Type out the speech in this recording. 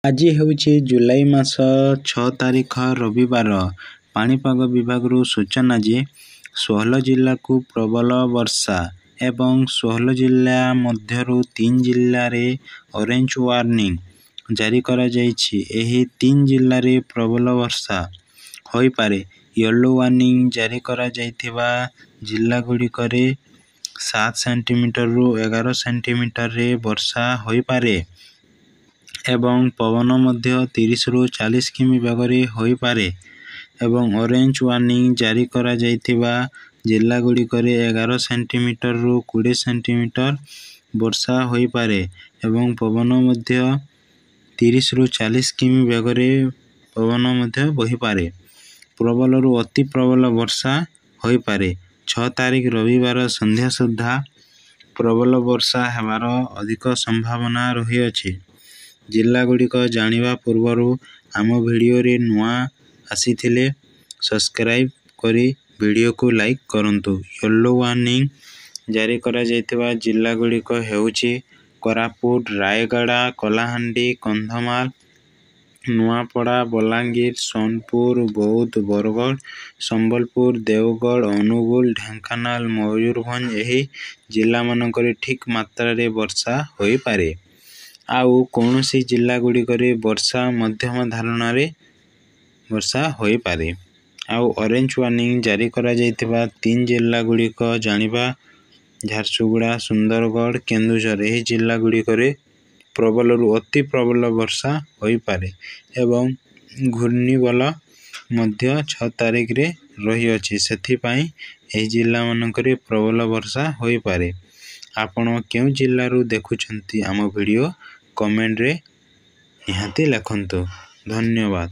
ଆଜି ହେଉଛି ଜୁଲାଇ ମାସ 6 ତାରିଖ ରବିବାର। ପାଣିପାଗ ବିଭାଗରୁ ସୂଚନା ଯେ 16 ଜିଲ୍ଲାକୁ ପ୍ରବଳ ବର୍ଷା ଏବଂ 16 ଜିଲ୍ଲା ମଧ୍ୟରୁ 3 ଜିଲ୍ଲାରେ ଅରେଞ୍ଜ ୱାର୍ଣ୍ଣିଂ ଜାରି କରାଯାଇଛି। ଏହି 3 ଜିଲ୍ଲାରେ ପ୍ରବଳ ବର୍ଷା ହୋଇପାରେ। ୟେଲୋ ୱାର୍ଣ୍ଣିଂ ଜାରି କରାଯାଇଥିବା ଜିଲ୍ଲାଗୁଡ଼ିକରେ 7 ସେଣ୍ଟିମିଟରରୁ 11 ସେଣ୍ଟିମିଟରରେ ବର୍ଷା ହୋଇପାରେ ଏବଂ ପବନ ମଧ୍ୟ 30ରୁ 40 କିମି ବେଗରେ ହୋଇପାରେ ଏବଂ ଅରେଞ୍ଜ ୱାର୍ଣ୍ଣିଂ ଜାରି କରାଯାଇଥିବା ଜିଲ୍ଲାଗୁଡ଼ିକରେ 11 ସେଣ୍ଟିମିଟରରୁ 20 ସେଣ୍ଟିମିଟର ବର୍ଷା ହୋଇପାରେ ଏବଂ ପବନ ମଧ୍ୟ 30ରୁ 40 କିମି ବେଗରେ ପବନ ମଧ୍ୟ ବହିପାରେ। ପ୍ରବଳରୁ ଅତି ପ୍ରବଳ ବର୍ଷା ହୋଇପାରେ। 6 ତାରିଖ ରବିବାର ସନ୍ଧ୍ୟା ସୁଦ୍ଧା ପ୍ରବଳ ବର୍ଷା ହେବାର ଅଧିକ ସମ୍ଭାବନା ରହିଅଛି। ଜିଲ୍ଲାଗୁଡ଼ିକ ଜାଣିବା ପୂର୍ବରୁ ଆମ ଭିଡ଼ିଓରେ ନୂଆ ଆସିଥିଲେ ସବସ୍କ୍ରାଇବ୍ କରି ଭିଡ଼ିଓକୁ ଲାଇକ୍ କରନ୍ତୁ। ୟେଲୋ ୱାର୍ଣ୍ଣିଂ ଜାରି କରାଯାଇଥିବା ଜିଲ୍ଲାଗୁଡ଼ିକ ହେଉଛି କୋରାପୁଟ, ରାୟଗଡ଼ା, କଳାହାଣ୍ଡି, କନ୍ଧମାଳ, ନୂଆପଡ଼ା, ବଲାଙ୍ଗୀର, ସୋନପୁର, ବୌଦ୍ଧ, ବରଗଡ଼, ସମ୍ବଲପୁର, ଦେଓଗଡ଼, ଅନୁଗୁଳ, ଢେଙ୍କାନାଳ, ମୟୂରଭଞ୍ଜ। ଏହି ଜିଲ୍ଲାମାନଙ୍କରେ ଠିକ୍ ମାତ୍ରାରେ ବର୍ଷା ହୋଇପାରେ। ଆଉ କୌଣସି ଜିଲ୍ଲାଗୁଡ଼ିକରେ ବର୍ଷା ମଧ୍ୟମ ଧରଣରେ ବର୍ଷା ହୋଇପାରେ। ଆଉ ଅରେଞ୍ଜ ୱାର୍ଣ୍ଣିଂ ଜାରି କରାଯାଇଥିବା 3 ଜିଲ୍ଲାଗୁଡ଼ିକ ଜାଣିବା ଝାରସୁଗୁଡ଼ା, ସୁନ୍ଦରଗଡ଼, କେନ୍ଦୁଝର। ଏହି ଜିଲ୍ଲାଗୁଡ଼ିକରେ ପ୍ରବଳରୁ ଅତି ପ୍ରବଳ ବର୍ଷା ହୋଇପାରେ ଏବଂ ଘୂର୍ଣ୍ଣିବଳୟ ମଧ୍ୟ 6 ତାରିଖରେ ରହିଅଛି, ସେଥିପାଇଁ ଏହି ଜିଲ୍ଲାମାନଙ୍କରେ ପ୍ରବଳ ବର୍ଷା ହୋଇପାରେ। ଆପଣ କେଉଁ ଜିଲ୍ଲାରୁ ଦେଖୁଛନ୍ତି ଆମ ଭିଡ଼ିଓ, କମେଣ୍ଟରେ ନିହାତି ଲେଖନ୍ତୁ। ଧନ୍ୟବାଦ।